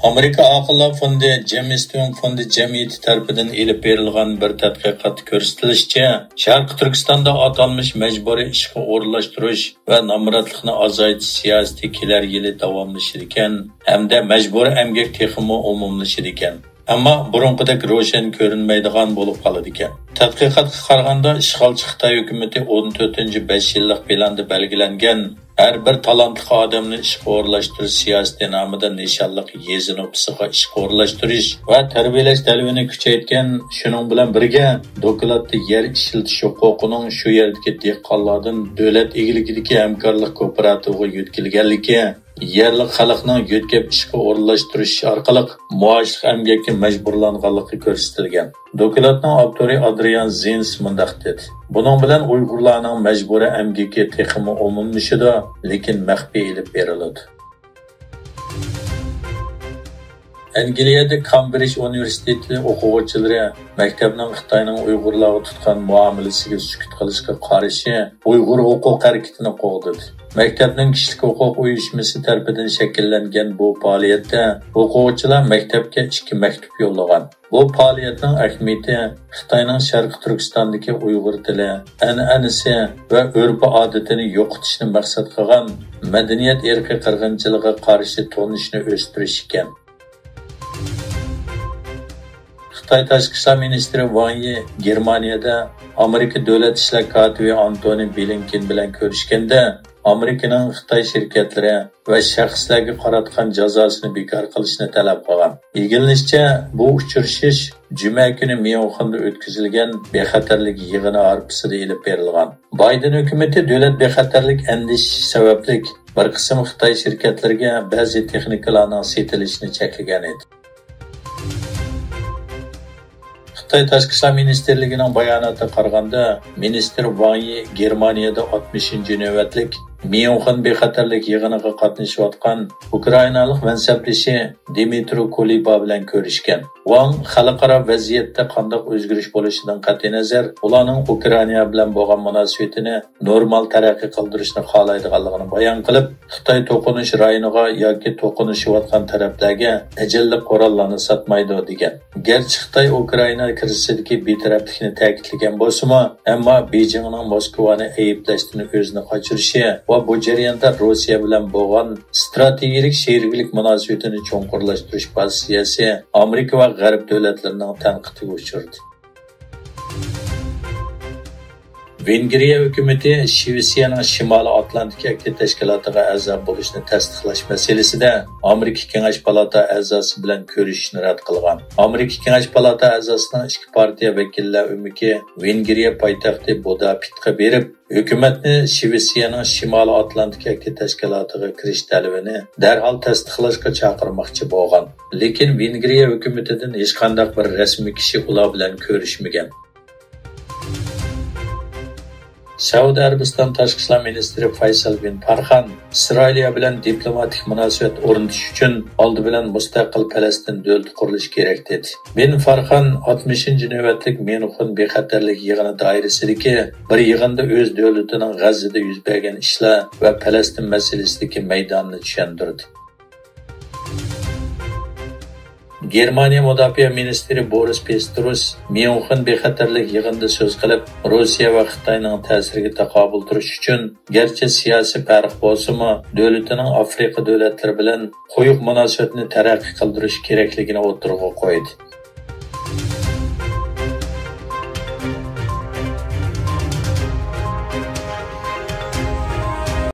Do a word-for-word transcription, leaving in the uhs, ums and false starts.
ئامېرىكا ئاقىللار فوندى جېمىس تۈڭ فوندى جەمئىيىتى تەرىپىدىن ئېلىپ بېرىلغان بىر تەتقىقاتتا كۆرسىتىلىشىچە، شەرقىي تۈركىستاندا ئاتالمىش مەجبۇرىي ئىشقا ئورۇنلاشتۇرۇش ۋە نامراتلىقنى ئازايتىش سىياسىتى كېلەر يىلى داۋاملىشىدىكەن ھەمدە مەجبۇرىي ئەمگەك تېخىمۇ ئومۇملىشىدىكەن. ئەمما بۇرۇنقىدەك روشەن كۆرۈنمەيدىغان بولۇپ قالىدىكەن. تەتقىقاتقا قارىغاندا، ئىشغالچى خىتاي ھۆكۈمىتى ئون تۆتىنچى بەش يىللىق پىلاندا بەلگىلەنگەن ھەر بىر تالانتلىق ئادەمنى ئىشقا ئورۇنلاشتۇرۇش سىياسىتى نامىدا نىشانلىق يېزا نوپۇسىغا ئىشقا ئورۇنلاشتۇرۇش ۋە تەربىيەلەش تەلىپىنى كۈچەيتكەن. شۇنىڭ بىلەن بىرگە، دوكلاتتا يەر ئىشلىتىش ھوقۇقىنىڭ شۇ يەردىكى دېھقانلاردىن دۆلەت ئىگىلىكىدىكى ھەمكارلىق كوپىراتىپىغا يۆتكىلىگەنلىكى، يەرلىك خەلقنىڭ يۆتكەپ ئىشقا ئورۇنلاشتۇرۇش ئارقىلىق مائاشلىق ئەمگەككە مەجبۇرلانغانلىقى كۆرسىتىلگەن. دوكلاتنىڭ ئاپتورى ئادرىيان زىنس مۇنداق دېدى: «بۇنىڭ بىلەن ئۇيغۇرلارنىڭ مەجبۇرىي ئەمگىكى تېخىمۇ ئومۇملىشىدۇ، لېكىن مەخپىي ئېلىپ بېرىلىدۇ.» ئەنگلىيەدە كامبرىج ئۇنىۋېرسىتېتى ئوقۇغۇچىلىرى مەكتەپنىڭ خىتاينىڭ ئۇيغۇرلارغا تۇتقان مۇئامىلىسىگە سۈكۈت قىلىشقا قارشى ئۇيغۇر ھوقۇق ھەرىكىتىنى قوغدىدى. مەكتەپنىڭ كىشىلىك ھوقۇق ئۇيۇشمىسى تەرىپىدىن شەكىللەنگەن بۇ پائالىيەتتە ئوقۇغۇچىلار مەكتەپكە ئىككى مەكتۇپ يوللىغان. بۇ پائالىيەتنىڭ ئەھمىيىتى خىتاينىڭ شەرقىي تۈركىستاندىكى ئۇيغۇر تىلى، ئەنئەنىسى ۋە ئۆرپ-ئادىتىنى يوقىتىشنى مەقسەت قىلغان مەدەنىيەت ئىرقىي قىرغىنچىلىقىغا قارشى تونۇشنى ئۆستۈرۈش ئىكەن. خىتاي تاشقى ئىشلار مىنىستىرى ۋاڭ يى گېرمانىيەدە ئامېرىكا دۆلەت ئىشلار كاتىپى ئانتونى بلىنكېن بىلەن كۆرۈشكەندە، ئامېرىكىنىڭ خىتاي شىركەتلىرى ۋە شەخسلەرگە قاراتقان جازاسىنى بىكار قىلىشنى تەلەپ قىلغان. ئىگىلىنىشىچە، بۇ ئۇچرىشىش جۈمە كۈنى ميۇنخېندا ئۆتكۈزۈلگەن بىخەتەرلىك يىغىنى ھارپىسىدا ئېلىپ بېرىلغان. بايدېن ھۆكۈمىتى دۆلەت بىخەتەرلىك ئەندىشىسى سەۋەبلىك بىر قىسىم خىتاي شىركەتلىرىگە بەزى تېخنىكىلارنىڭ سېتىلىشىنى چەكلىگەن ئىدى. خىتاي تاشقى ئىشلار مىنىستىرلىكىنىڭ باياناتىغا قارىغاندا، مىنىستىر ۋاڭ يى گېرمانىيەدە ئاتمىشىنچى نۆۋەتلىك ميۇنخېن بىخەتەرلىك يىغىنىغا قاتنىشىۋاتقان ئۇكرائىنالىق مەنسەپدىشى دىمىترو كۇلېبا بىلەن كۆرۈشكەن. ۋاڭ خەلقئارا ۋەزىيەتتە قانداق ئۆزگىرىش بولۇشىدىن قەتئىينەزەر، ئۇلارنىڭ ئۇكرائىنا بىلەن بولغان مۇناسىۋىتىنى نورمال تەرەققىي قىلدۇرۇشنى خالايدىغانلىقىنى بايان قىلىپ، خىتاي توقۇنۇش رايونىغا ياكى توقۇنۇشۇۋاتقان تەرەپلەرگە ئەجەللىك قوراللارنى ساتمايدۇ، دېگەن. گەرچە خىتاي ئۇكرائىنا كىرىزىسىدىكى بىتەرەپلىكنى تەكىتلىگەن بولسىمۇ، ئەمما بېيجىڭنىڭ موسكۋانى ئەيىبلەشتىن ئۆزىنى قاچۇرۇشى ۋە بۇ جەرياندا روسىيە بىلەن بولغان ئىستراتېگىيەلىك شېرىكلىك مۇناسىۋىتىنى چوڭقۇرلاشتۇرۇش پوزىتسىيەسى ئامېرىكا ۋە غەرب دۆلەتلىرىنىڭ تەنقىدىگە ئۇچرىدى. ۋېنگرىيە ھۆكۈمىتى شىۋېتسىيەنىڭ شىمالىي ئاتلانتىك ئەھدى تەشكىلاتىغا ئەزا بولۇشنى تەستىقلاش مەسىلىسىدە ئامېرىكا كېڭەش پالاتا ئەزاسى بىلەن كۆرۈشۈشنى رەت قىلغان. ئامېرىكا كېڭەش پالاتا ئەزاسىنىڭ ئىككى پارتىيە ۋەكىللەر ئۆمىكى ۋېنگرىيە پايتەختى بۇداپېشتقا بېرىپ، ھۆكۈمەتنى شىۋېتسىيەنىڭ شىمالىي ئاتلانتىك ئەھدى تەشكىلاتىغا كىرىش تەلىپىنى دەرھال تەستىقلاشقا چاقىرماقچى بولغان. لېكىن ۋېنگرىيە ھۆكۈمىتىدىن ھېچقانداق بىر رەسمىي كىشى ئۇلار بىلەن كۆرۈشمىگەن. سەئۇدى ئەرەبىستان تاشقى ئىشلار مىنىستىرى فەيسەل بىن پارخان ئىسرائىلىيە بىلەن دىپلوماتىك مۇناسىۋەت ئورنىتىش ئۈچۈن ئالدى بىلەن مۇستەقىل پەلەستىن دۆلىتى قۇرۇلۇشى كېرەك، دېدى. بىن فارخان ئاتمىشىنچى نۆۋەتلىك ميۇنخېن بىخەتەرلىك يىغىنى دائىرىسىدىكى بىر يىغىندا ئۆز دۆلىتىنىڭ غەززىدە يۈز بەرگەن ئىشلار ۋە پەلەستىن مەسىلىسىدىكى مەيدانىنى چۈشەندۈردى. گېرمانىيە مۇداپىئە مىنىستىرى بورىس پىستروس ميۇنخېن بىخەتەرلىك يىغىنىدا سۆز قىلىپ، روسىيە ۋە خىتاينىڭ تەسىرىگە تاقابىل تۇرۇش ئۈچۈن گەرچە سىياسىي پەرق بولسىمۇ، دۆلىتىنىڭ ئافرىقا دۆلەتلىرى بىلەن قويۇق مۇناسىۋەتنى تەرەققىي قىلدۇرۇش كېرەكلىكىنى ئوتتۇرىغا قويدى.